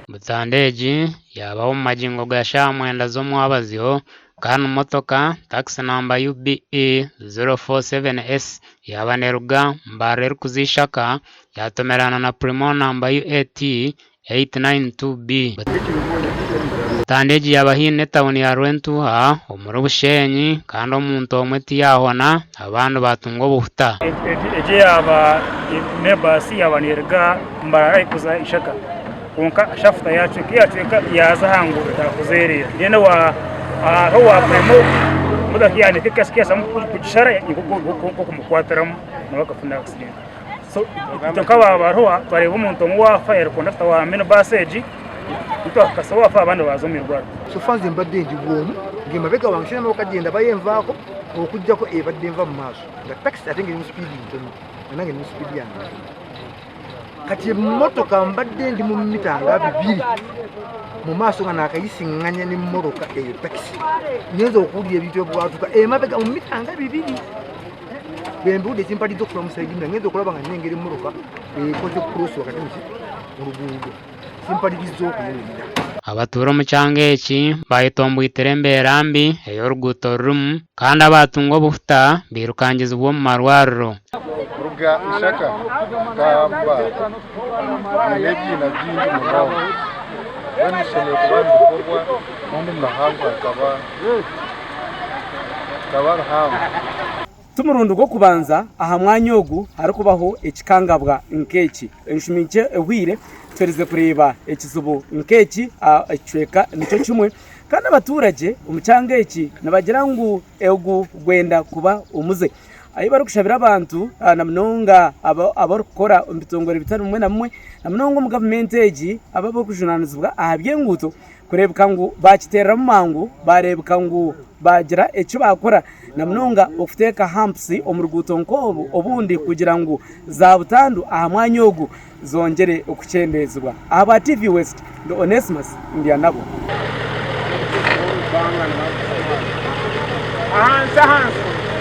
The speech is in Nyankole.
Butandu egi yaabaho omu magingo ga shaaha mwenda z'omwabazyo kandi motoka takisi namba UBE 047S yaaba neeruga Mbarara erikuza Ishaka yaatomerana na Premio namba UAT 892B. Butandu egi yaaba haihi n'etauni ya Rwentuuha omuri Bushenyi kandi omuntu omwe tiyaahona abandi baatunga obuhuta. Egi yaaba n'ebaasi yaaba neeruga Mbarara erikuza Ishaka kwonka shafuta yaacweka yaacweka yaaza aha nguuto taakuzeereera then hariho owa Premio emotoka yaaneka ekashushamu kugishara nk'okumukwatiramu nawe akafuna akisidenti. So itwe nk'aba bariho twareeba omuntu omwe waafa yari kondakita wa mini baasi egi itwe akakasa waafa abandi baaza omu irwariro. So far nze mbadde ndi bwomu nga emabega wange sirina n'okagenda bayenvaako okujjako ebadde enva mu maaso nga takisi ate nga eri mu sipiidi ntono nga nange ndi mu sipiidi yange ntono. Kati emmotoka mbadde ndi mu mita nga bibiri mu maaso nga naakayisinganya n'emmotoka eyo takisi ngenze okuwulira ebintu ebwatuka emabega mu mita nga bibiri. Bwembuuda ekimpaliriza okufa mu side mirror ngenze okulaba nga nnengera emmotoka ekoze cross wakati muki mu luguudo kimpaliriza okuyimirira. Abatuura omu kyanga eki baayetombwitire embeera mbi ei oruguuto rurimu kandi abaatunga obuhuta bairukangizibwa omu marwariro. Kuruga Ishaka kuhika aha Mbale haine ebiina bingi munonga. Mbwenu bishemereire kuba nibikorwa kandi omu ruhango hakaba rikaba rihango. Ti murundi gw'okubanza aha mwanya ogu harikubaho ekikangabwa nk'eki. Enshumi nkye ehweire tuherize kureeba ekizibu nk'eki aha kicweka nikyo kimwe kandi abaturage omu kyanga eki nibagira ngu ogu gwenda kuba omuze. Ahu barikushabira abantu na munonga abarikukora omu bitongore bitari bimwe na bimwe na munonga omu gavumenti egi abo abarikujunanizibwa aha by'enguuto kureebeka ngu baakiteereramu mangu baareebeka ngu baagira eki baakora na munonga okuteeka humps omu ruguuto nk'obu obundi kugira ngu zaabutandu aha mwanya ogu zongyere kukyendeezibwa. Ahabwa TV West, ndi Onesmus Ndyanabo. Ahansi ahansi.